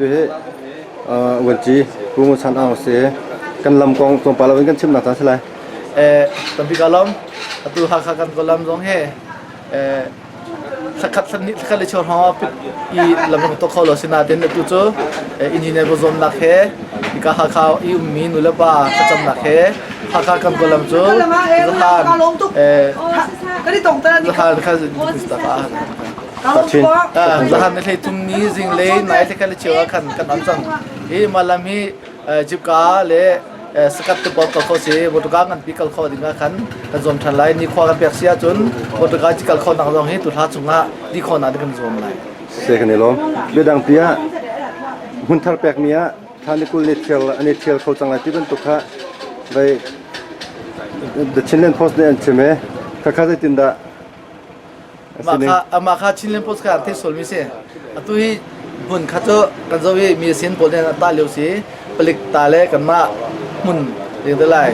Tu hi Vuanci Pu Ngun San Aung si. Kan lam kong tlawmpal lo in kan chimnak caan si lai. Eh, tampi ka lawm. Atu Hakha kan ko lam zong he eh thlakhat thlan thlakhat le cheu hrawng ah i lam to kho lo sinain atu cu engineer bu zuamnak he hika Hakha i ummi nu le pa thlacamnak he Hakha kan ko lam cu zahan eh zahan kha Chin. Zahan ni hlei thum ni zinglei nai thlakhat le cheu ah khan kan on cang. Hi mah lam hi Jipka le sakat te pawl kal kho si motorka nganpi kal kho ding ah khan kan zuam ṭhan lai ni khua kan pek si ahcun motorka ci kal khawhnak zong hi tu hla chungah di khawhnak ding kan zuam lai. Se kan i lawm. Biadang pi ah hmunthar pekmi ah thla ni 20 ni thial an i thial kho cang lai ti bantuk kha vai The Chinland Post nih an chim i khakha zeitindah Mah kha amah kha Chinland Post kha an theih sualmi si. Atu hi hmun kha cu kan zoh i mi sin pawl nih an tah lio si. Palik ta le kanmah hmun ding te lai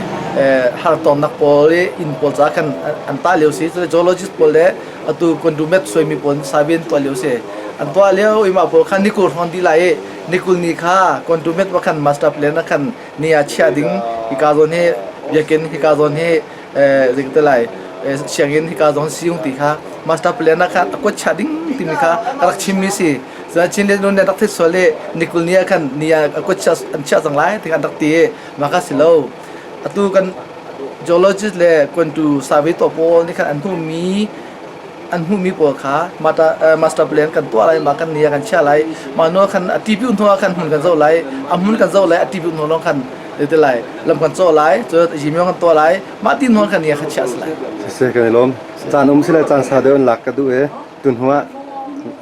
hartonnak pawl i inn pawl ca khan an tah lio si. Cule geologist pawl le atu condumet suaimi pawl survey an tuah lio si. An tuah lio i mah pawl kha nikul hrawng dih lai i nikul ni kha condumet wa khan master plan ah khan ni ah chiah ding hika zawn hi biakinn hika zawn hi zei te lai sianginn hika zong siung ti kha master plan ah khan a kuat chia ding timi kha ka rak chimmi si cun Chin le nun rak thit sual i nikul ni ah khan ni ah a kuat chia an chiah cang lai ti an rak ti i mah kha si lo atu kan geologist le kwantu survey to pawl nih khan an hmuhmi an hmuhmi pawl kha master plan kan tuah lai ma kan ni ah kan chia lai ma nu khan a tipiu hnu ah khan hmun kan zoh lai a hmun kan zoh lai a tipiu hnu lawng khan ti lai lam kan cawh lai cu yimyong kan tuah lai mah ti hnu khan ni kha chiah si lai Siseh kan i lawm. Caan um sile caan sa deuh in lak ka duh i tun hnu ah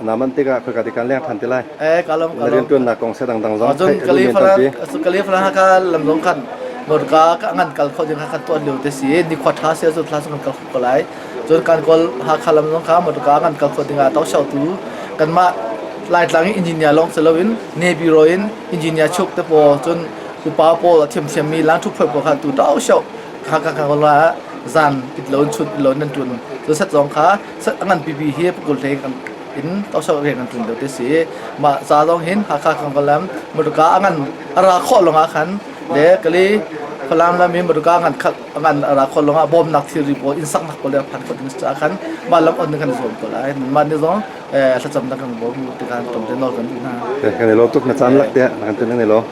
naman tikah khoika ti kan leng than ti lai. Eh ka lawm Na ka lawm. riantuannak kong se dangdang zong Cun theih a kali duhmi an faran tampi. kali faran haka lam zong khan motorka ka ngan kal kho ding kha kan tuan lio te si ni khua tha sia cu thla kan kal kho ko lai cun kan kawl Hakha lam zong kha motorka ngan kal kho ding ah to shau tu kanmah Laitlang i engineer lawng si loin Navy ro in engineer chuk te pawl cun upa pawl a thiamthiammi langthu phoi pawl kha tu tau shau kha kha kha la zan it lo chun lo nan tun cu set zong kha set ngan pipi hi pukul hlei kan in tau shau rian kan tun lo te si ma za zong hin Hakha kan lam motorka angan ara kho longa khan le kali Falam lam i motorka ngan khat ngan ara kho longa bom nak thilri pawl in sak nak pawl le phan kho ding cha khan ma lam on kan zuam ko lai ma ni zong thlacam na kan bawm ti kan tom te nawl kan duh hna. Kan i lawm tuk na caan lak te na kan tun kan i lawm.